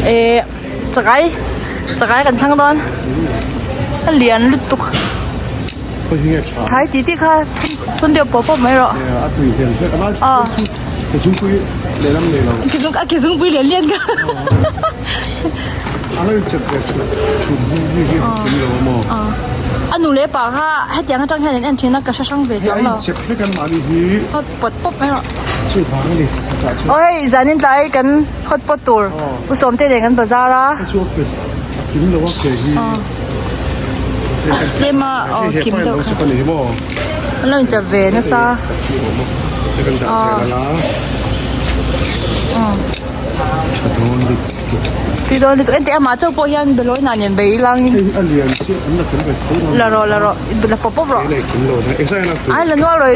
Eh chakai chakai kan thlang dawn a lian lutuk thai tih tih kha thun deuh pawp pawp mai rawh aw a ke zungpui lian lian kha a nu leh pa kha hetiang atang hian an en thin a ka hre hrang ve chuang lo hot pot pawp mai rawh aw hei zanin tlai kan hot pot tur u sawmte nen kan bazar a tlem a aw kim deuh kha an lo inchep ve nasa aw. Tui dawn lutuk engti amah chauh pawh hian belawi hna nen bei langin la rawh la rawh la pawp pawp rawh ai la nual rawh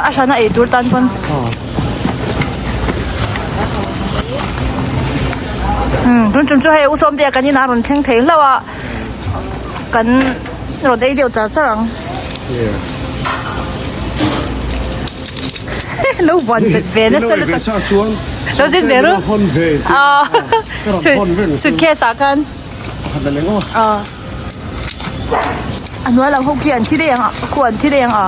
a hrana ei tur tan pawn umm tun tum chu hei u sawmte ah kan inah a rawn thleng thei hlauh a kan rawn ei deuh char char ang. Lo vuan bet ve nasa lutuk. Lo zin ve ru. Suitcase ah khan. A hnuai lam ho khi an thi daih ang a, khu an thi daih ang a.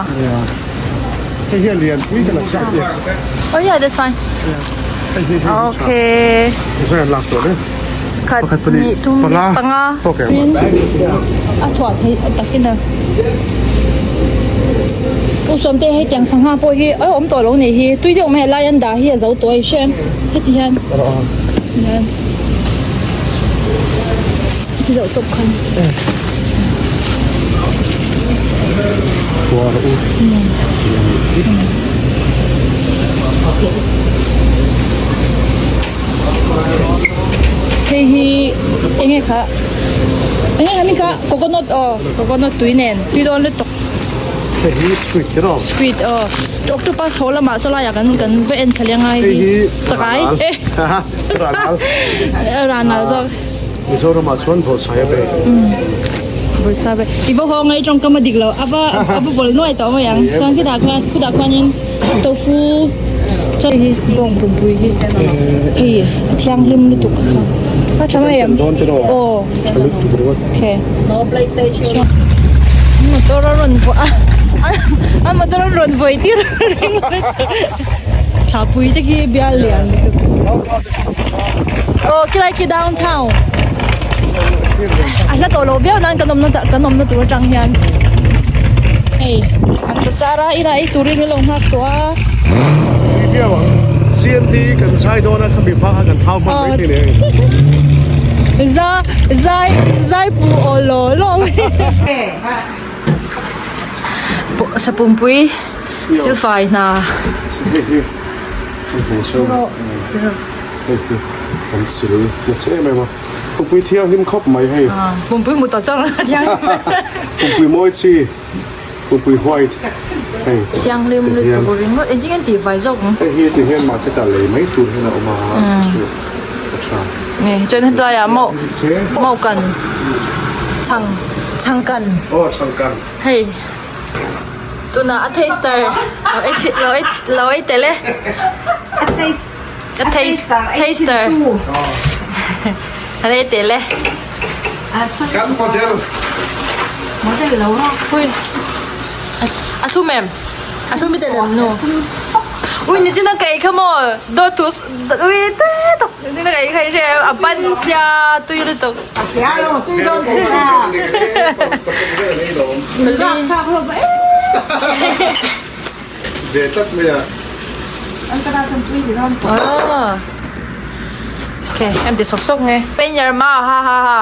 Oh yeah, that's fine. Okay. Khat hnih thum panga. A thuah theih takin a. U Sawmte hei tiang sangha pawh hi a awm tawh lo nih hi tui deuh mai a lai an dah hi a zo tawh a i hria em heti hian ti deuh tawp khan hei hi enge kha enge kha mi kha coconut aw coconut tui nen tui dawn lutuk. Hei hi squid te rawh. Squid aw. Octopus ho lamah saw laiah kan kan va en thla leng a hei hi. Chakai eh. Ranal. Ranal zawk. Mizoramah chuan bawrhsai a pe. Bawrhsai a pe. I va haw ngai tawngkam a dik lo. A va a va bawl nuai tawh mai ang. Chuan khitah khuan khutah khuanin tofu chaw hi bawng pumpui hi hei a thianghlim lutuk kha. A tha mai em? Aw. Tha lutuk ringawt. Okay. Motor a rawn vuah a a motor a rawn vawi tir reng thlapui te khi bial lian lutuk aw khilai khi downtown a hla tawh loh viau nan kan awmna kan awmna tur atang hian hei kan bazar a inah ei turin an lo nghak tawh a. CNT kan chai dawn a khami hma kha kan thau hman mai thei nei. Za zai zai pu aw law law mai. Sapumpui silfai hna. Kan sil nasa em em a. Pumpui thianghlim khawp mai hei. Pumpui mu tawh tawh thianghlim. Pumpui mawi chi. Pupui white hei Thianghlim lutuk ringawt engtin nge tih vai zawk ang. Hei hi ti hian market ah lei mai tur hian a awm a chu a tha. Nge chuan hetlai ah maw maw kan chhang chhang kan. Aw chhang kan. Hei tunah a taster lo ei chhin lo ei lo ei tel e. A taste a taster taster an ei tel e. Kan model. Model lo rawh. Ui. A thum em? A thum i tel em nu? Ui ni chin a ka ei kha maw? Dawt thu ui te tak ni chin a ka ei kha i hria em? A ban sia tui lutuk. A hria lo tui dawn thei a. Lak thlak hlawm em. Ve tlat mai a. An ka san tui ti dawn. Ah. Okay, em ti sawk sawk nge. Penyer ma ha ha ha.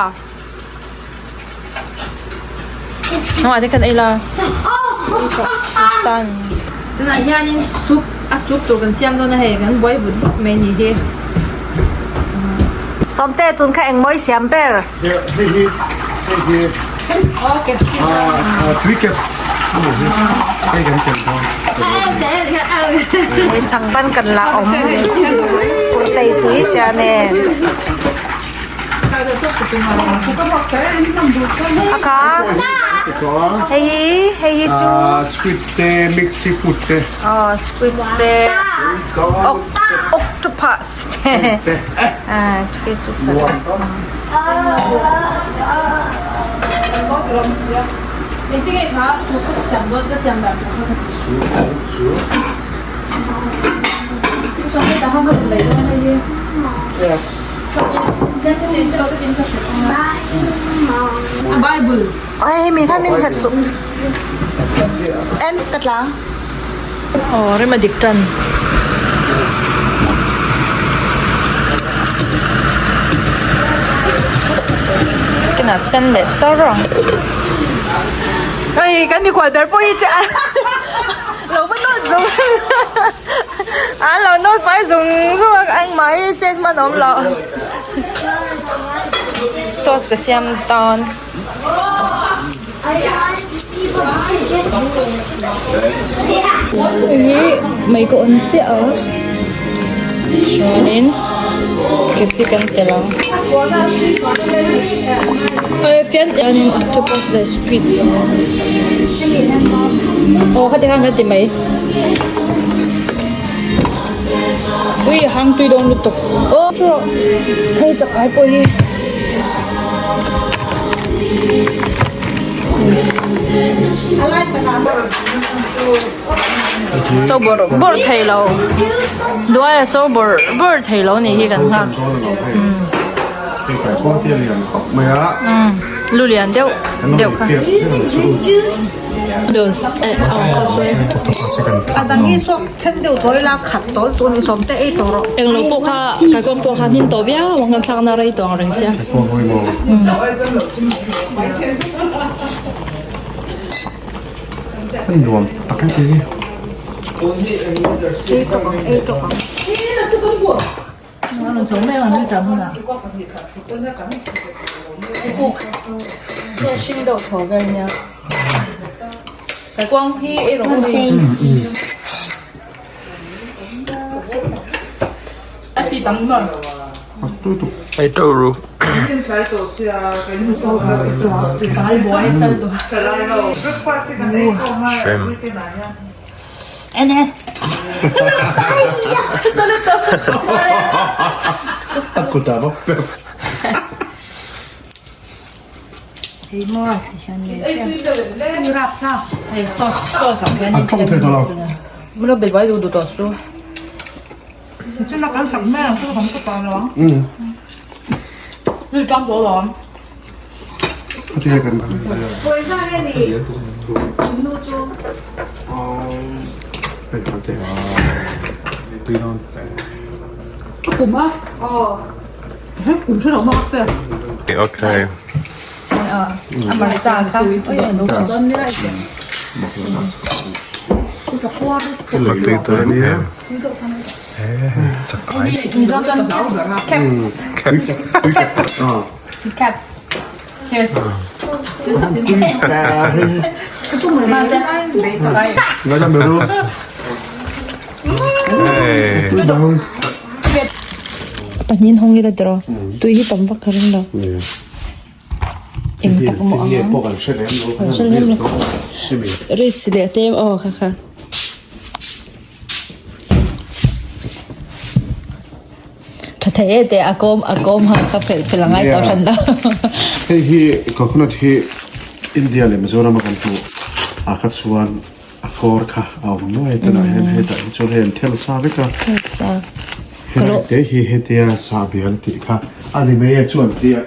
Nangmah te khan ei la. San. Tunah hianin soup a soup tur kan siam dawn a hei kan buai vut vut mai ni hi. Sawmte tun kha engmawi siam ber. Hei hi hei hi. Ah, tui kep. Hei kan tel dawn. Hei changban kan la awm. Kurtei tui chian e. A kha. Hei hi hei hi chu. Squid te mix seafood te. Aw squid te. Octopus. Octopus te khi chu Oi mi kha min khat suh en ka tlang. Aw rem a dik tan. Kinah sen leh char ang. Oi kan mikhual ber pawh hi che a lo va nawt zung a lo nawt fai zung zung a engmah hi chet hman a awm lo. Sauce ka siam tan. Hei hi mai ka awm chiah a chuanin capsicum tel ang chuanin octopus leh squid aw khati khan kan ti mai ui hang tui dawn lutuk aw hei chak ai pawh hi. So bawrh bawrh thei lo duaia so bawrh bawrh thei lo nih hi kan nghak lu lian deuh deuh kha Englo pawh kha kaikuang pawh kha hmin tawh viau ang kan thlakna rei tawh ang reng sia. Hring deuh thaw vel nia. Kaikuang hi ei rawh u. A ti tam nuam. Ei teuh ru. Shrimp. Okay. Caps. Caps. Cheers. Pahnih hawng ila tiraw tui hi tam vak ka ring lo eng tak maw ang hre lem lo risk leh tlem aw kha kha. Tha thei e teh a kawm a kawm ha ka phelh phelh a ngai tawh hran lo. Hei hi coconut hi India leh Mizoram a kan hmuh ah kha chuan a kawr kha a awm nuai tunah hian hetah hi chuan hei an thel sa vek a. Thel sa. Helai te hi hetia sa bial tih kha a ni mai e chuan tia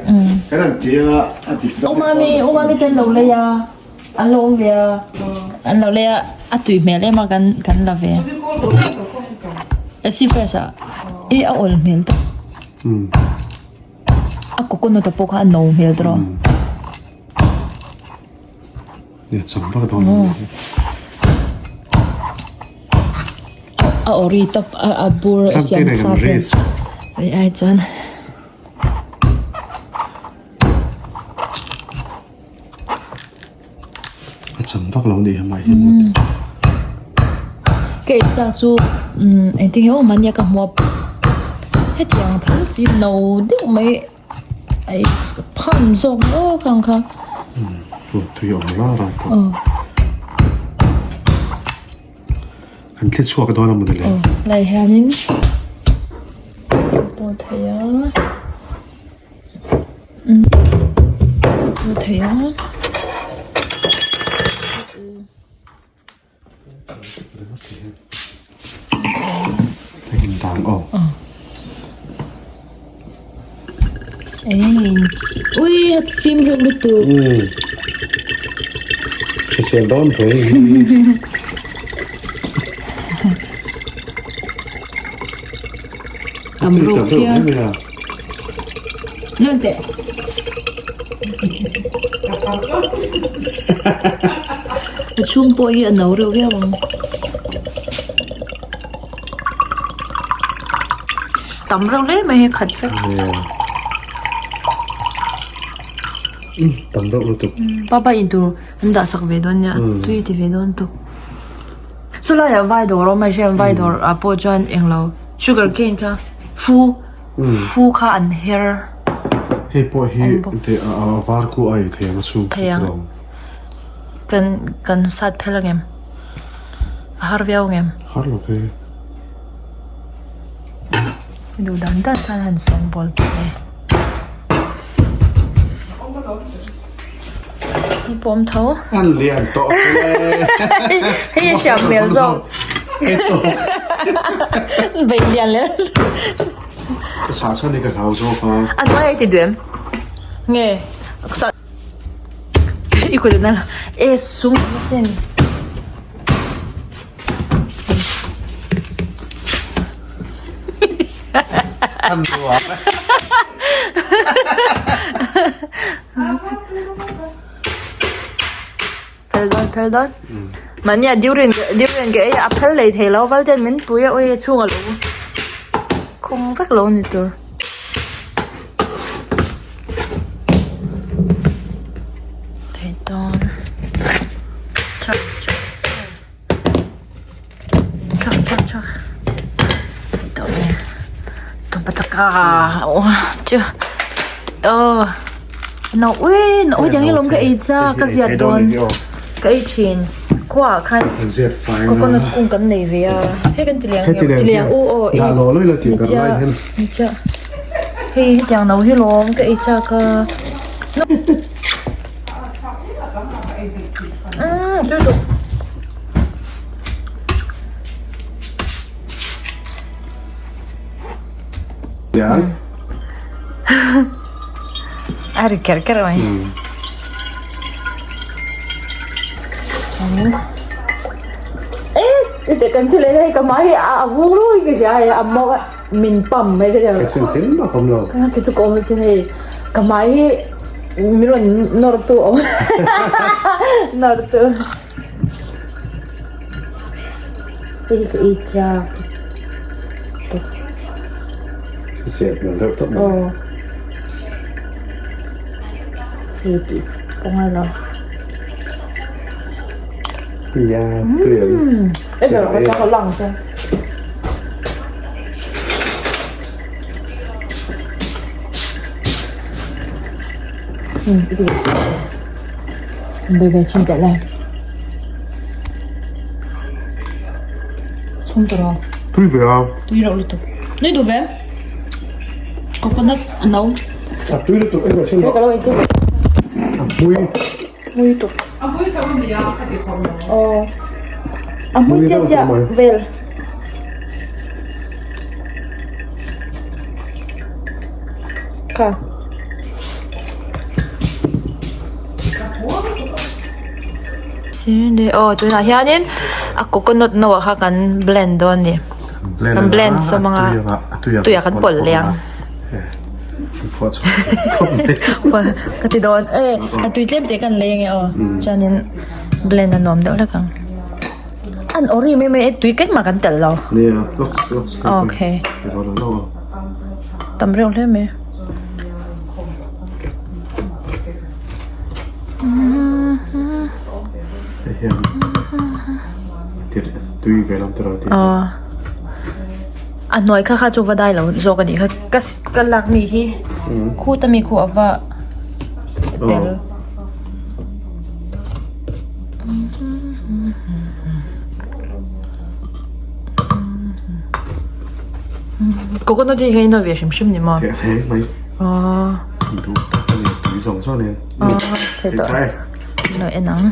kan han tia a dik U mami U mami ten lo lei a an lo awm ve a an lo lei a a tui hmel em a kan kan la ve a si fresh ah e a awl hmel tawp a coconut a pawh kha a no hmel tawh a ori tawp a a bur a siam sa vel ai chuan. A cham vak lo nih hmai hian maw Ka in chak chu umm engtin nge aw mahnia ka hmuap hetiang tho si no deuh mai ai pham zawk mai aw khang kha. Umm tui awm rar rar tawh. An thli chhuak dawn a maw ni le. Aw lai hianin. pawh theih a umm pawh theih a. Ui a fim reuh lutuk. Hrisel dawn thei. Tam reuh phian. Nan teh. A chhung pawh hi a no reuh viau ang. Tam reuh hle mai hi khat vek. Tam reuh lutuk. Papa in tur an dah sak ve dawn nia tui ti ve dawn tawp. Chu laiah vai dawr a awm a hriat vai dawr ah pawh chuan englo sugar cane kha fu fu kha an her. Hei pawh hi a var khu a ei thei ang a chhung thei ang kan kan sat phel angem a har viau angem. Har lo ve. Duh dan dan khan han sawngbawl teh e. Hi pawm tho. An lian tawh hle. Hei a hriam hmel zawk. Bei lian leh. Ka sah chhan hi ka hlau zawk a. A hnuai a i ti duh em? Nge sah i kut a nal e sum a sin. An nuam e. Phel dawn phel dawn. Mahnia durian durian ka ei a a phel lei thei lo val ten min pui a ui a chhung a lo khawng vek lo ni tur. Thei dawn chak chak chak chak chak thei dawn e tawpa chaka aw chu aw no ui no hetiang hi lawm ka ei chak ka ziat dawn ka ei thin khuaah khan coconut kung kan nei ve a hei kan ti liang ti liang u aw ni chiah hei hetiang no hi lawm ka ei chak a. Umm tui tuk. A ri ker ker mai. E te kan thil ei ka mai a vung rui ka hria hei a maw min pam mai ka hria. Ka chhun thil mah awm lo. Ka ti chu ka awm sin hei ka mai hi min rawn nawr tu awm nawr tu. Hei ka ei chak. Siam hmel deuh tawp mai. Aw. Hei tih ka ngai lo. Tia tui ang. Ê giờ có sao có lòng chưa? Ừ, cái gì vậy? Về chim chạy lên. Không tao. Tui ve a. Tui rau lutuk. Nui duh ve? Coconut a no. A tui lutuk em a chhun Ka lo ei tui. A pui. Mui tuk. A pui tho a nia a ti khawp mai. Aw. A mui chiah chiah vel. Kha. Aw tunah hianin a coconut no ah kha kan blend dawn a ni. Kan blend sawm anga tuiah kan pawlh leh ang. Ka ti dawn e a tui tlem teh kan lei ange aw chuanin blend a nuam deuh hlek ang. An ori mai mai e tui ken mah kan telh lo. Okay. Tam reuh hle mai. Aw a hnuai kha kha chu va dai lo zawk a nih kha ka ka lak mi hi khuta mi khu a va tel. Coconut hi ka ina ve hrim hrim ni maw? Theh hle mai. Aww. Duh tak a ni tui zawng zawng nen. Aww thei tawh. Lo en ang.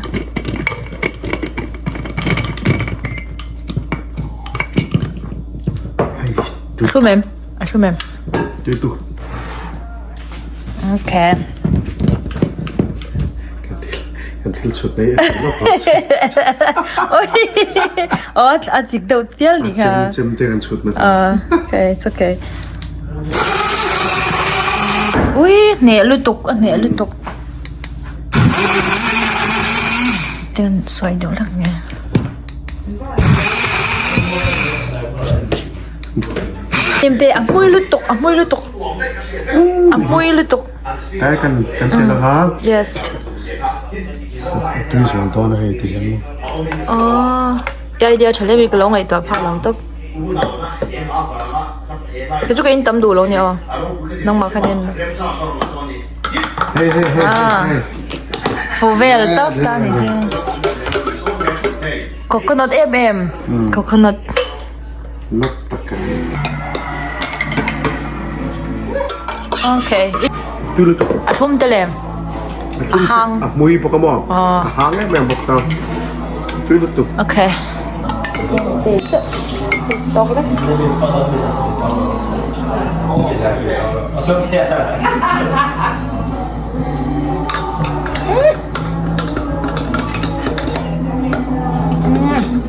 A thlum em? A thlum em? Tui tu. Okay. Kan thil chhut nei Oi. Oh, a chik deuh tial ni kha. Chem chem te kan chhut na. Ah, okay, it's okay. Ui, hneh lutuk, a hneh lutuk. Ten sawi deuh lak nge. Hnim te a hmui lutuk a hmui lutuk a hmui lutuk. Kai kan kan tel anga. Yes. Tui zual dawn a hei ti hian maw. Aww i idea tha hle mai ka lo ngaihtuah phak lo tawp. Kei chu ka in tam duh lo nia aw nangmah khan en. Hei hei hei hei. Fu vel tawp ta ni chu. Coconut em em coconut. Nat tak a ni. Okay. Tui lutuk. A thlum te lem. A hang. A hmui bawk a maw? A hang em em bawk ta. Tui lutuk. Okay. Tawk lek.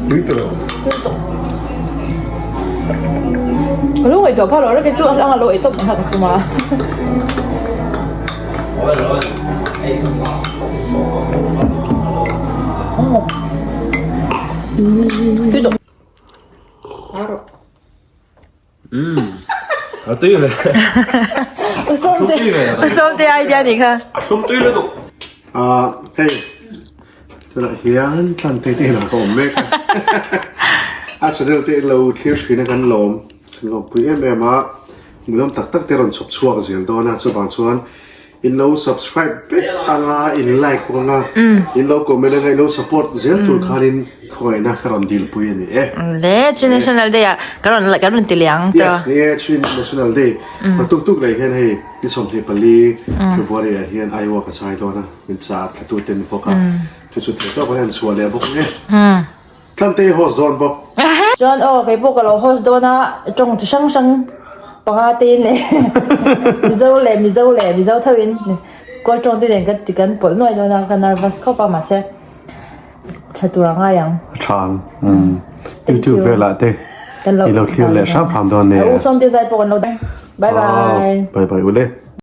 Tui tawh. Tui tawh. Ka lo ngaihtuah phah lo rek e chu a hlanga lo ei tawp hna ka tum a. Tui tawh. A tui ve. Usawmte Usawmte idea ni kha. A thlum tui lutuk. Ah hei tunah hian Tlante te inah ka awm mek a. A channel te lo thlir thin a kan lawm kan lawmpui em em a. Hmuhnawm tak tak te rawn chhawp chhuak zel dawn a chuvang chuan In lo subscribe vek anga in like bawk anga in lo comment anga in lo support zel tur khanin khawngaihna ka rawn dil pui a ni e. Le Chin National Day ah ka rawn ka rawn ti liang ta. Yes, ni e Chin National Day. Ma tuk tuk lei hian hei ni 24 February ah hian Iowa ka chai dawn a min cha thla tu te ni bawk a. Chu chu thei tawk hian chhuah leh bawk nge. Tlante host dawn bawk. Chuan aw kei pawh ka lo host dawn a tawng chi hrang hrang panga te in leh Mizo leh Mizo leh Mizo tho in kawl tawng te nen kan ti kan pawlh nuai dawn a ka nervous khawp a mahse tha tur a ngai ang. A tha ang YouTube velah te i lo thlir leh hram hram dawn nia. U Sawmte zai pawh kan lo bye bye. Bye bye ule.